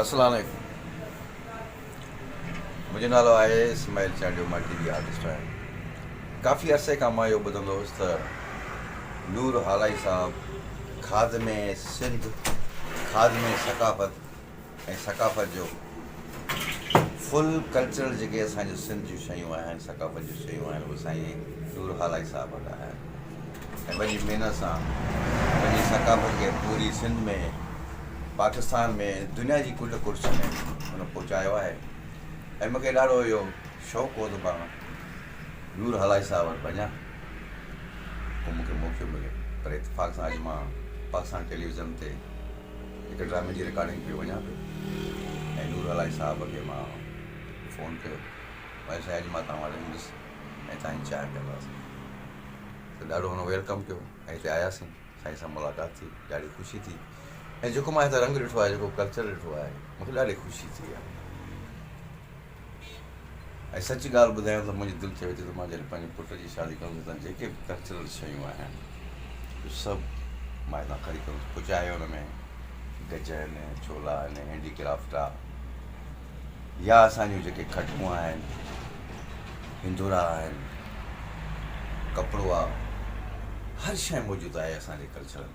السلام عليڪم منهنجو نالو آهي اسماعيل چانڊيو مان ٽي وي آرٽسٽ آهيان ڪافي عرصي کان مان اهو ٻڌندو هوس ته نور هالائي صاحب خادم سنڌ خادم ثقافت ۽ ثقافت جو فل ڪلچرل جيڪي اسان جون سنڌ جون شيون آهن ثقافت جون شيون آهن اهي سائين نور هالائي صاحب وٽ آهن ۽ وڏي محنت سان پنهنجي ثقافت کي پوري سنڌ ۾ پاڪستان ۾ دنيا جي ڪنڊ ڪڙڇ ۾ ان پهچايو آهي ۽ مونکي ڏاڍو اهو شوق هو ته مان نور هالائي صاحب وٽ وڃان پوء مونکي موقعو مليو پر اتفاق سان اڄ مان پاڪستان ٽيليويزن تي هڪ ڊرامي جي رڪارڊنگ پيو وڃان پيو ۽ نور هالائي صاحب کي مان فون ڪيو ڀائي سائين اڄ مان توهان وٽ ايندس ۽ توهان جي چانهه پيئنداسين ته ڏاڍو هن welcome ڪيو ۽ هتي آياسين سائين سان ملاقات ٿي ڏاڍي خوشي ٿي ۽ جيڪو مان هتي رنگ ڏٺو آهي جيڪو ڪلچر ڏٺو آهي مونکي ڏاڍي خوشي ٿي آهي ۽ سچ ڳالهه ٻڌايان ته منهنجي دل چوي ٿي ته مان جڏهن پنهنجي پٽ جي شادي ڪندس ته جيڪي به ڪلچرل شيون آهن اهي سڀ مان هتان خريد ڪندس پوء چاهي ان ۾ گج آهن ڇولا آهن هينڊي ڪرافٽ آهي يا اسان جون جيڪي کٽون آهن هندورا آهن ڪپڙو آهي هر شيء موجود آهي اسان جي ڪلچر ۾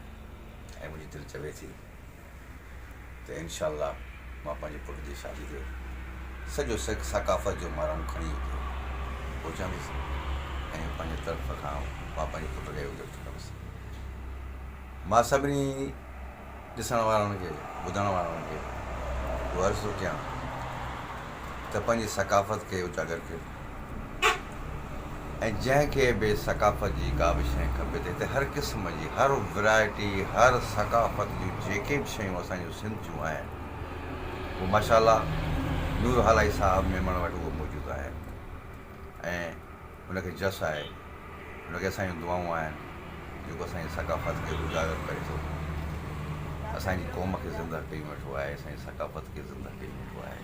۽ منهنجي دل چوي ٿي ته انشاء الله مان پنهنجي پٽ جي شادي تي سڄو سک ثقافت جو مارائون کڻي اتي پهچندس ۽ پنهنجي طرف کان مان پنهنجي پٽ کي اهو گفٽ ڪندس. مان سڀني ڏسڻ وارن کي ٻڌڻ وارن کي اهو عرض ٿو ڪيان ته پنهنجي ثقافت کي اجاگر ڪيو. ۽ جنهن کي به ثقافت جي ڪا به شيء کپي ته هتي هر قسم جي هر ورائٽي هر ثقافت جون جيڪي به شيون اسان جون سنڌ جون آهن اهي ماشاء الله نور هالائي صاحب ميمڻ وٽ اهي موجود آهن ۽ ان کي جس آهي ان کي اسان جون دعائون آهن جيڪو اسان جي ثقافت کي اجاگر ڪري ٿو اسان جي قوم کي زنده ڪيون ويٺو آهي اسان جي ثقافت کي زنده ڪيون ويٺو آهي.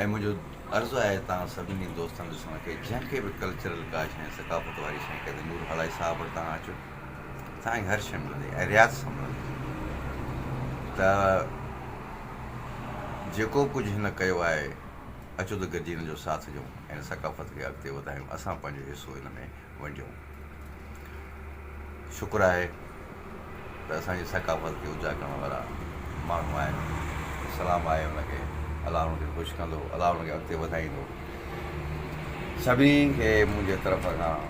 ۽ منهنجو عرض آهي توهان سڀني دوستن ڏسڻ کي جنهن کي به ڪلچرل ڪا شيء ثقافت واري شيء ڪٿي نور هالائي صاحب وٽ توهان اچو توهان کي هر شيء ملندي ۽ رعايت سان ملندي ته جيڪو ڪجهه هن ڪيو آهي اچو ته گڏجي هن جو ساٿ ڏيون ۽ هن ثقافت کي اڳتي وڌايون اسان پنهنجو حصو هن ۾ ونڊيون. شڪر آهي ته اسان جي ثقافت کي اجاگر ڪرڻ وارا ماڻهو آهن. سلام آهي ان کي. الله ان کي خوش ڪندو. الله ان کي اڳتي وڌائيندو. سڀني کي منهنجي طرف کان.